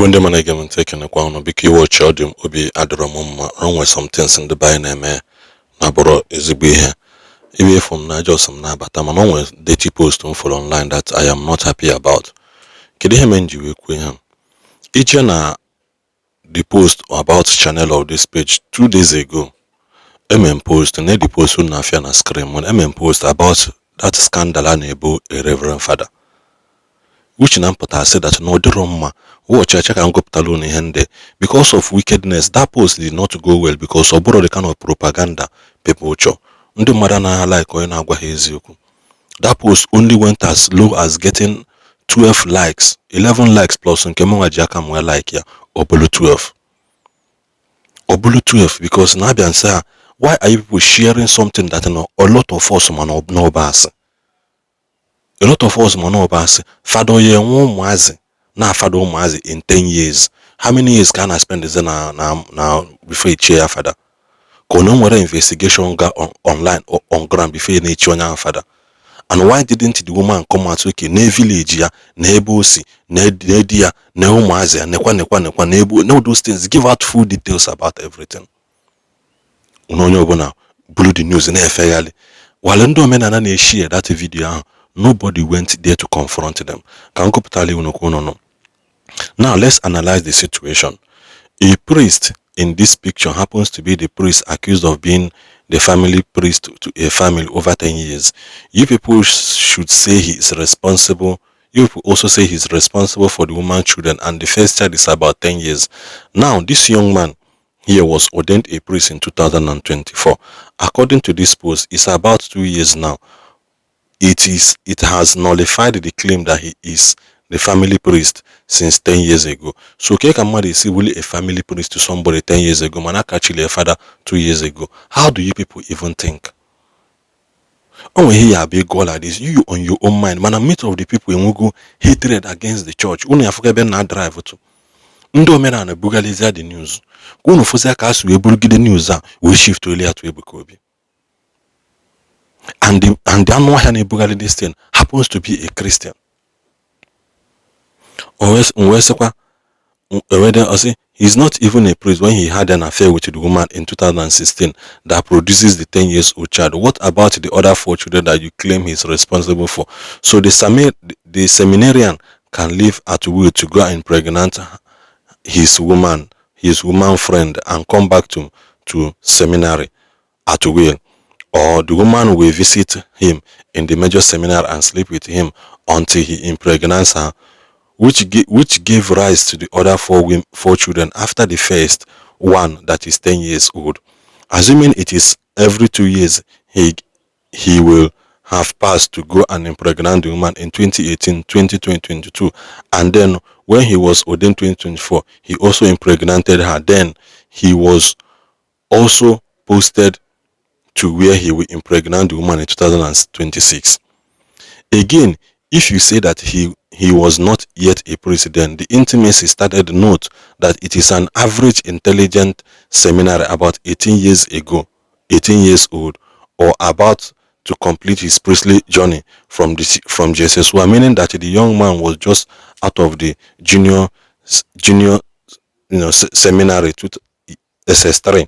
Igbo ndị ma na-ege m ntị, ekenekwa ụnụ. Biko, iwe ọchị ọ dị m obi adịrọ m mma. O nwere some things ndị be anyị na-eme na-abụrụ ezigbo ihe. Iwe efu m na just m na-abata, mana o nwere dirty post m fụrụ online that I am not happy about. Kedu ihe mere m ji wee kwuo ihe a? Ije na the post about channel of this page 2 days ago, eme m post na the post unu na-afịa na screen m. Eme m post about that scandal a na-ebo a reverend father, which na mpụta sị that na ọ dịrọ mma. Watch acha ka m gụpụtara unu ihe ndị because of wickedness, that post did not go well because ọ bụrụ the kind of propaganda people chọ. Ndị mmadụ anaghị like onye na-agwa ha eziokwu. That post only went as low as getting 12 likes, 11 likes, plus nke mụnwa ji aka m wee like ya, ọ bụrụ 12, ọ bụrụ 12, because na-abịa nsị a, why are you people sharing something that na a lot of us ma na ọba asị? A lot of us ma na ọba asị. Fada ya enwe ụmụazị na-afada ụmụazị in 10 years. How many years ka a na-spend na before ichie ya fada? Ka onye nwere investigation ga online or on ground before na-echi onye ahụ fada? And why didn't the woman come out? Okay, na village ya, na ebe o si, na di ya, na ụmụazị ya, nekwa nekwa nekwa na ebe, know those things, give out full details about everything. Na onye ọbụla buru the news na-efegharị wale ndị omenala na-eshare that video ahụ, nobody went there to confront them. Ka m gụpụtara unu ka unu nụ. Now let's analyze the situation. A priest in this picture happens to be the priest accused of being the family priest to a family over 10 years. You people should say he is responsible. You people also say he's responsible for the woman's children, and the first child is about 10 years. Now, this young man here was ordained a priest in 2024. According to this post, it's about 2 years now. It has nullified the claim that he is the family priest since 10 years ago. So ke ka mmadụ esi wuli a family priest to somebody 10 years ago, mana akachili a father 2 years ago? How do you people even think? O nwere ihe ya abịa go like this, you on your own mind, mana most of the people enwego hatred against the church. Unu ya fụga ebe na drive to ndị omenala bugalizia the news, ka unu fụzia ka a si wee burugide news a wee shift oli ya to Ebuka Obi. And the anụ ọhịa na-ebugharị this thing happens to be a Christian. O wee sịkwa ewede ọsị he's not even a priest when he had an affair with the woman in 2016 that produces the 10 years old child. What about the other four children that you claim he's responsible for? So the seminarian can live at will to go and impregnate his woman friend and come back to seminary at will, or the woman will visit him in the major seminary and sleep with him until he impregnates her, which gave rise to the other four women, four children after the first one that is 10 years old. Assuming it is every 2 years, he will have passed to go and impregnate the woman in 2018, 2022, and then when he was ordained 2024, he also impregnated her. Then he was also posted to where he will impregnate the woman in 2026. Again, if you say that he was not yet a president, the intimacy started, note that it is an average intelligent seminary about 18 years ago, 18 years old, or about to complete his priestly journey from JSS1, meaning that the young man was just out of the junior seminary to SS3,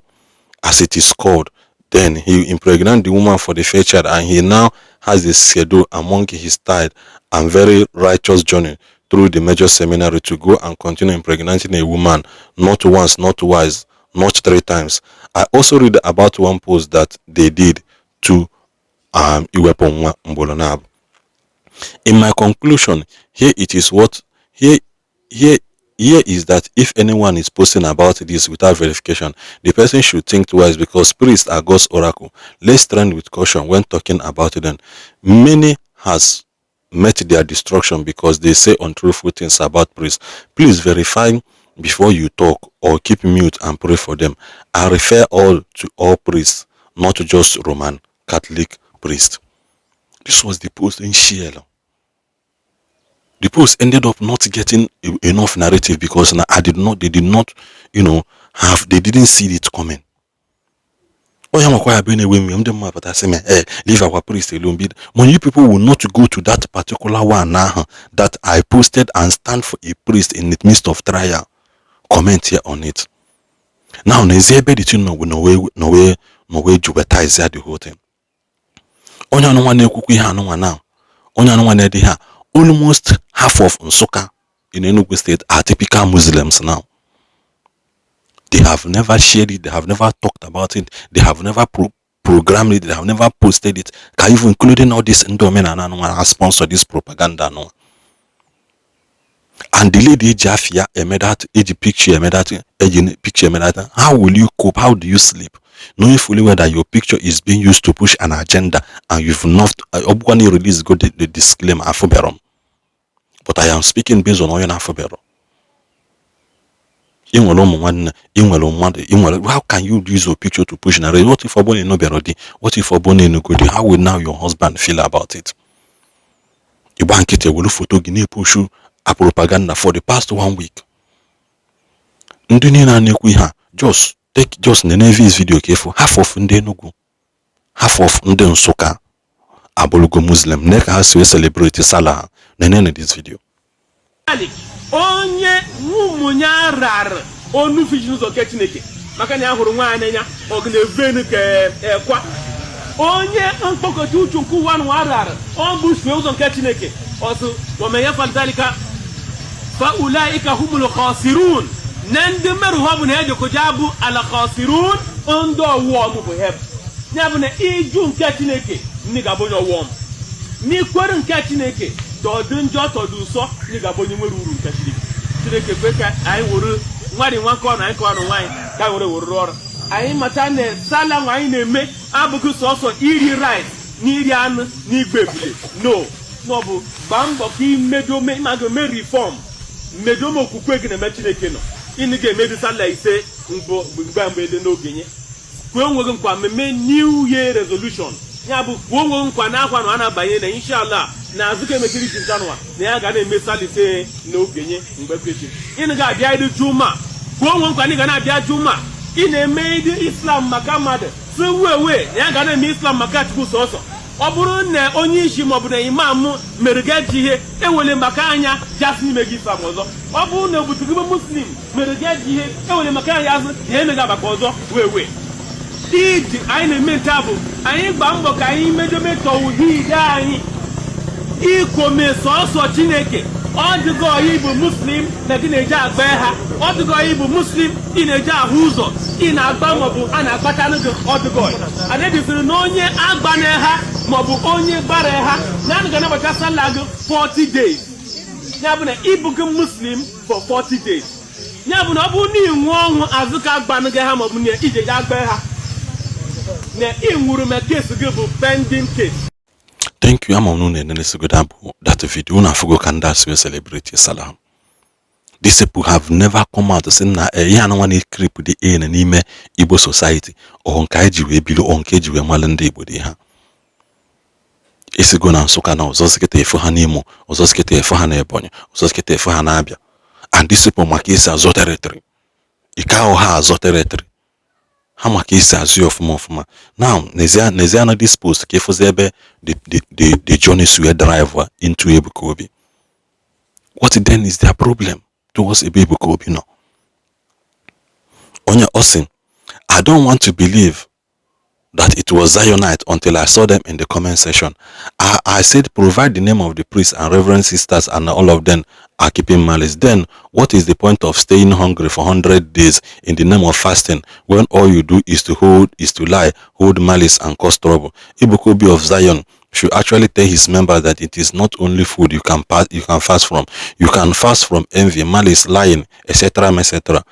as it is called. Then he impregnated the woman for the first child, and he now has a schedule among his tired and very righteous journey through the major seminary to go and continue impregnating a woman, not once, not twice, not three times. I also read about one post that they did to iwepụ nwa mgboro na. In my conclusion, here it is what here is that if anyone is posting about this without verification, the person should think twice because priests are God's oracle. Let's trend with caution when talking about them. Many has met their destruction because they say untruthful things about priests. Please verify before you talk or keep mute and pray for them. I refer all to all priests, not just Roman Catholic priests. This was the post in Shell. The post ended up not getting enough narrative because I did not, they did not, you know, have, they didn't see it coming. Onye nwakwa ya bụ na-ewe mmiri ndị mmadụ pụtasị m, eh, leave our priest alone. But when you people will not go to that particular one ahụ that I posted and stand for a priest in the midst of trial, comment here on it now. N'ezie, ebe the thing nọ nọ wee jubetize ya the whole thing. Onye anụnwa na-ekwukwa ihe anụnwa now, onye anụnwa na-ede ha, almost half of Nsukka in Enugu State are typical Muslims now. They have never shared it, they have never talked about it, they have never programmed it, they have never posted it, ka even including all this ndị omenala anụnwa ha sponsor this propaganda anụnwa. And the lady eji afia eme that, eji picture eme that, eji picture eme that, how will you cope? How do you sleep knowing fully well that your picture is being used to push an agenda and you've not, ọ bụkwa na release go the disclaimer afụbịarọ m, but I am speaking based on onye na-afụbịarọ. Ị nwere ụmụ nwanne, ị nwere mmadụ, ị nwere, how can you use your picture to push narrative? What if ọ bụrụ na ị nụbịarọ di? What if ọ bụrụ na ịnụgo di? How will now your husband feel about it? Ịgba nkịtị ewere foto gị na-epushu a propaganda for the past one week. Ndị niile a na-ekwu ihe a, just take, just nene this video ka ịfụ half of ndị Enugu, half of ndị Nsụka abụrụgo Muslim, ne ka ha si wee celebrate Salah. Nene this video. Onye ụmụ ya rara onu fiji n'ụzọ nke Chineke maka na ya hụrụ nwaanyị n'anya, ọgụ na-evenu ka ekwa onye mkpokọta uchu nke ụwa nwa rara ọ bụ sue ụzọ nke Chineke ọsụ. ومن يفعل ذلك فأولئك هم الخاسرون. Na ndị mmerụ ha bụ na ejekoja bụ الخاسرون, ndị ọwụọm bụ heb ya bụ na ịjụ nke Chineke, ndị ga-abụ onye ọwụọm. N'ikwere nke Chineke tọdụ njọ, tọdụ ụsọ, ndị ga-abụ onye nwere uru nke Chineke. Chineke kwe ka anyị were nwadị nwa nke ọnụ anyị kọọ nwaanyị ka anyị were were ọrụ anyị mata na sala nwa anyị na-eme abụghị sọsọ iri rice na iri anụ na igbe ebule. No, no, bụ gbaa mbọ ka imedome ma ga eme reform, mmedome okwukwe gị na-eme Chineke nọ. Ịnụ ga-emedu sala 5 mbụ mgbe mgbe dị n'ogenye. Kwuo onwe gị nkwa mmemme New Year resolution, ya bụ kwuo onwe gị nkwa na akwa na a na-abanye na inshallah na azụ ka emechiri iji ntanụwa na ya ga na-eme sala 5 n'ogenye mgbe kwesịrị. Ịnụ ga-abịa ịdị juma, kwuo onwe nkwa na ị ga na-abịa juma. Ị na-eme ịdị Islam maka mmadụ si wewe na ya ga na-eme Islam maka Chukwu sọsọ. Ọ bụrụ na onye isi maọbụ na imam mere gị eji ihe ewele maka anya jasị n'ime gị Islam ọzọ. Ọ bụrụ na obutugibe Muslim mere gị eji ihe ewele maka anya azụ na emeghị abaka ọzọ wee wee iji anyị na-eme nke a bụ anyị gbaa mbọ ka anyị medome tọwuhide anyị ikwome sọsọ Chineke. Ọ dịgo ọya ịbụ Muslim na gị na-eji agba ha, ọ dịgo ọya ịbụ Muslim ị na-eji ahụ ụzọ ị na-agba maọbụ a na-akpatanụ gị. Ọ dịgo ọya adedisiri na onye agbana ha maọbụ onye gbara ha na anụ ga-anabata sala gị 40 days. Ya bụ na ịbụgị Muslim for 40 days, ya bụ na ọ bụrụ na ị nwụọ ọnwụ azụ ka agbanụ gị ha maọbụ na ije ga agba ha na ị nwụrụ, ma case gị bụ pending case. Thank you. Ama m na unu enenesigo that bụ that video. Unu afụgo ka ndị a si wee celebrate Salah. These people have never come out to say na ihe anụnwa na-ekrip dị in n'ime Igbo society, ọ nke anyị ji wee biri, ọ nke eji wee malụ ndị Igbo dị ha esigo na Nsụka na ọzọ sikịta efu ha n'Imo, ọzọ sikịta efu ha na Ebonyi, ọzọ sikịta efu ha na Abịa. And these people maka esi azọ territory ike ahụ ha azọ territory ha maka esi azụ ya ọfụma ọfụma. Now, n'ezie na this post ka ịfụzi ebe the journey si wee drive into Ebuka Obi. What then is their problem towards ebe Ebuka Obi nọ? Onye ọ sị, "I don't want to believe that it was Zionite until I saw them in the comment section. I said provide the name of the priests and reverend sisters, and all of them are keeping malice. Then what is the point of staying hungry for 100 days in the name of fasting when all you do is to lie, hold malice and cause trouble? Ebuka Obi of Zion should actually tell his members that it is not only food you can fast from. You can fast from envy, malice, lying, etc., etc.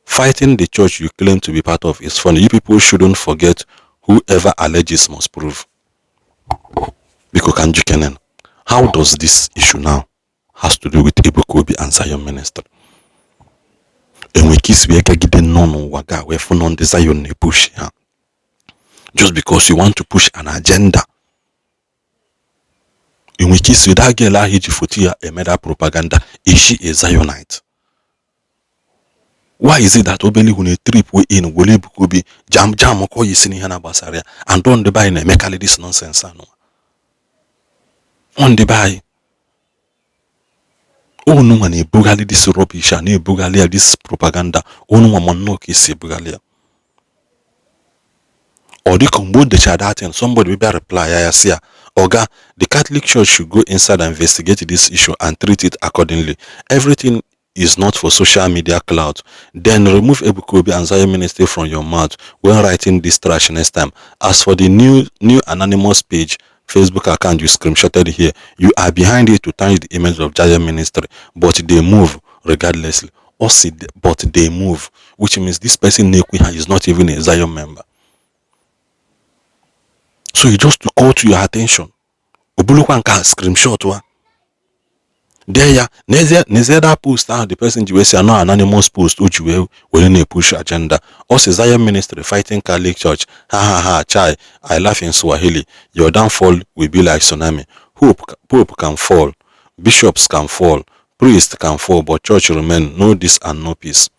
Fighting the church you claim to be part of is funny. You people shouldn't forget, whoever alleges must prove." Biko ka njikenen, how does this issue now has to do with Ebuka Obi and Zion Ministry? Enwe ka isi wee gagide nnọọ n'ụwa ga wee fụ nọ ndị Zion na-epush ha just because you want to push an agenda? Enwe ka isi that girl ahụ iji foto ya emeda propaganda, is she a Zionite? Why is it that obele ihu na-etrip way in were Ebuka Obi jam jam kọ ya isi n'ihe na-agbasara ya? And ndị be anyị na-emekarị this nonsense anụ. Ndị be anyị, unu nwa na-ebugharị this rubbish a, na-ebugharị ya, this propaganda. Unu nwa ma nnọọ ka esi ebugharị ya. Ọ dịka mgbe o dechara that thing, somebody bịa reply ya, ya sị ya, "Oga, the Catholic Church should go inside and investigate this issue and treat it accordingly. Everything is not for social media clout. Then remove Ebuka Obi and Zion Ministry from your mouth when writing this trash next time. As for the new anonymous page Facebook account you screenshotted here, you are behind it to tarnish the image of Zion Ministry, but they move regardlessly." Or see, "but they move," which means this person na-ekwu ha is not even a Zion member. So you just to call to your attention. Obulukwa nke a screenshot wa dee ya n'ezie n'ezie. That post ahụ the person ji wee sị anọ anonymous post o ji wee were na-epush agenda. Ọ sị, "Zion Ministry fighting Catholic Church, ha ha ha, chai, I laugh in Swahili. Your downfall will be like tsunami. Pope can fall, bishops can fall, priests can fall, but church remain. No this and no peace."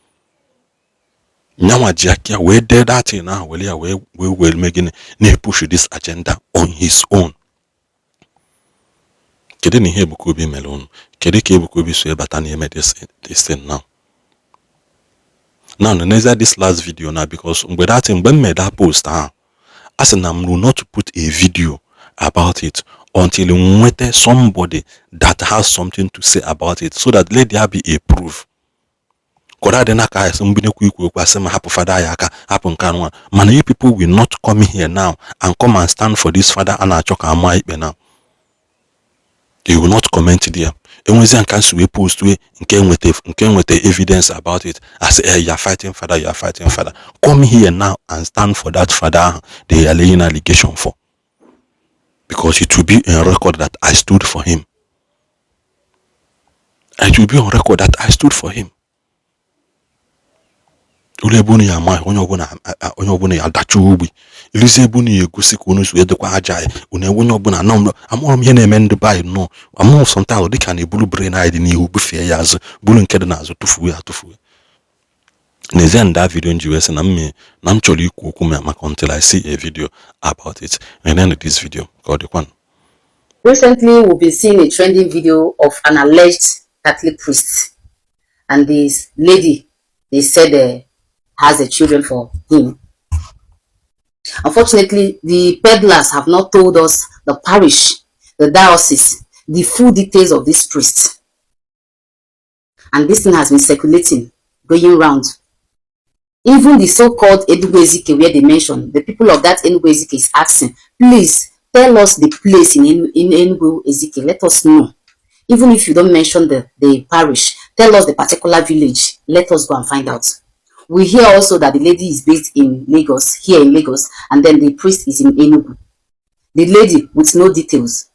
Nyanwa ji aka ya wee dee that thing ahụ, were ya wee mee gịnị? Na-epush this agenda on his own. Kedu na ihe Ebuka Obi mere unu? Kedu ka Ebuka Obi so bata n'ime this thing now? Now, n'ezie, this last video na, because mgbe that thing, mgbe m mere that post ahụ, a sị na m will not put a video about it until nweta somebody that has something to say about it, so that let there be a proof. Kọrọ adị n'aka ya sị mbinekwu ikwu okwu, asị ma hapụ fada ya aka, hapụ nke anụnwa. Mana you people will not come here now and come and stand for this father a na-achọ ka ama ikpe. Now you will not comment there. Enwezie nke nsi wee post wee nke nweta evidence about it, as you are fighting father, you are fighting father. Come here now and stand for that father ahụ they are laying allegation for, because it will be in record that I stood for him. It will be on record that I stood for him. Ụlọ ebe unu ya ama, onye ọbụla ya adacha ogbi ilizi ebe unu ya egosi ka unu si wee dịkwa aja anyị. Unu enwe onye ọbụla nọ. Amụrụ m ihe na-eme ndị be anyị nọ. Amụrụ sometimes dịka na-eburu brain anyị dị n'ihu bufee ya azụ, buru nke dị n'azụ tụfuo ya atụfuo. N'ezie, nda video nji wee sị na m na m chọrọ ikwu okwu maka until I see a video about it. And then this video ka ọ dịkwanụ. Recently, we've been seeing a trending video of an alleged Catholic priest, and this lady they said has a children for him. Unfortunately, the peddlers have not told us the parish, the diocese, the full details of this priest. And this thing has been circulating, going round. Even the so-called Enugu Ezike where they mentioned, the people of that Enugu Ezike is asking, "Please tell us the place in Enugu Ezike. Let us know. Even if you don't mention the parish, tell us the particular village. Let us go and find out." We hear also that the lady is based in Lagos, here in Lagos, and then the priest is in Enugu. The lady with no details.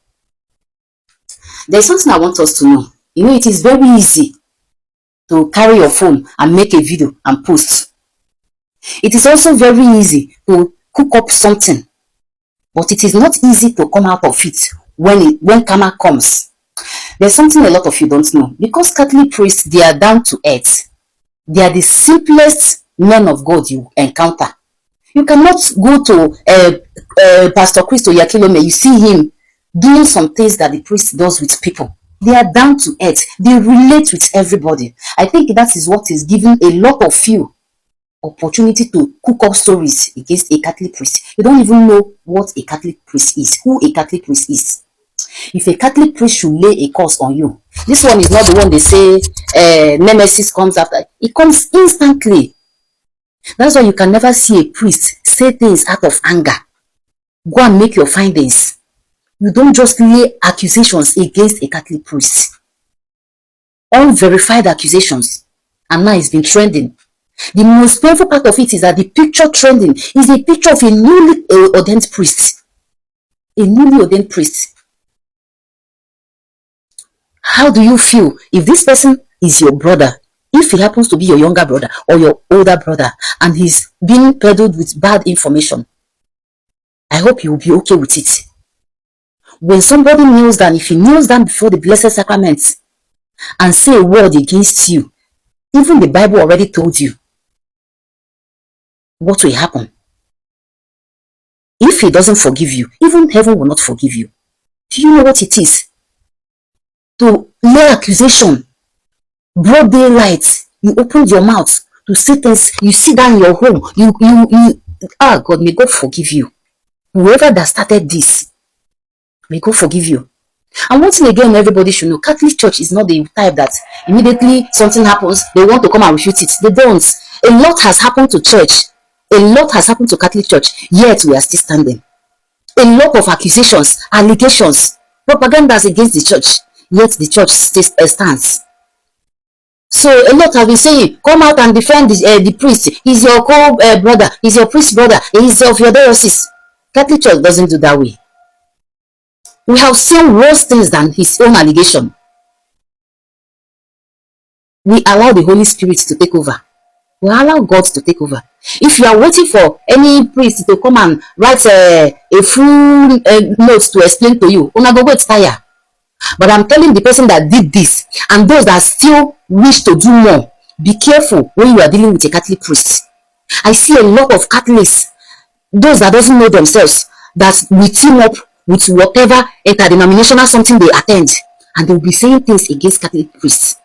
There's something I want us to know. It is very easy to carry your phone and make a video and post. It is also very easy to cook up something, but it is not easy to come out of it when karma comes. There's something a lot of you don't know. Because Catholic priests, they are down to earth. They are the simplest men of God you encounter. You cannot go to Pastor Christo Oyakhilome, you see him doing some things that the priest does with people. They are down to earth. They relate with everybody. I think that is what is giving a lot of you opportunity to cook up stories against a Catholic priest. You don't even know what a Catholic priest is, who a Catholic priest is. If a Catholic priest should lay a curse on you, this one is not the one they say nemesis comes after. It comes instantly. That's why you can never see a priest say things out of anger. Go and make your findings. You don't just lay accusations against a Catholic priest. Unverified accusations. And now it's been trending. The most painful part of it is that the picture trending is a picture of a newly ordained priest. A newly ordained priest. How do you feel if this person is your brother? If he happens to be your younger brother or your older brother and he's being peddled with bad information, I hope you will be okay with it. When somebody kneels down, if he kneels down before the Blessed Sacrament and say a word against you, Even the Bible already told you what will happen. If he doesn't forgive you, even heaven will not forgive you. Do you know what it is to lay accusation, broad daylight? You opened your mouth to say things. You sit down in your home. You, ah, God, may God forgive you. Whoever that started this, may God forgive you. And one thing again, everybody should know: Catholic Church is not the type that immediately something happens, they want to come and refute it. They don't. A lot has happened to church. A lot has happened to Catholic Church, yet we are still standing. A lot of accusations, allegations, propagandas against the church, yet the church still stands. So a lot have been saying, "Come out and defend the priest. He's your co-brother. He's your priest brother. He's of your diocese." Catholic Church doesn't do that way. We have seen worse things than his own allegation. We allow the Holy Spirit to take over. We allow God to take over. If you are waiting for any priest to come and write a full note to explain to you, una go wait tire. But I'm telling the person that did this and those that still wish to do more, be careful when you are dealing with a Catholic priest. I see a lot of Catholics, those that doesn't know themselves, that will team up with whatever interdenominational something they attend, and they will be saying things against Catholic priests.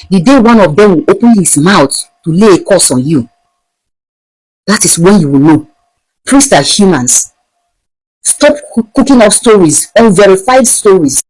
The day one of them will open his mouth to lay a curse on you, that is when you will know. Priests are humans. Stop cooking up stories, unverified stories.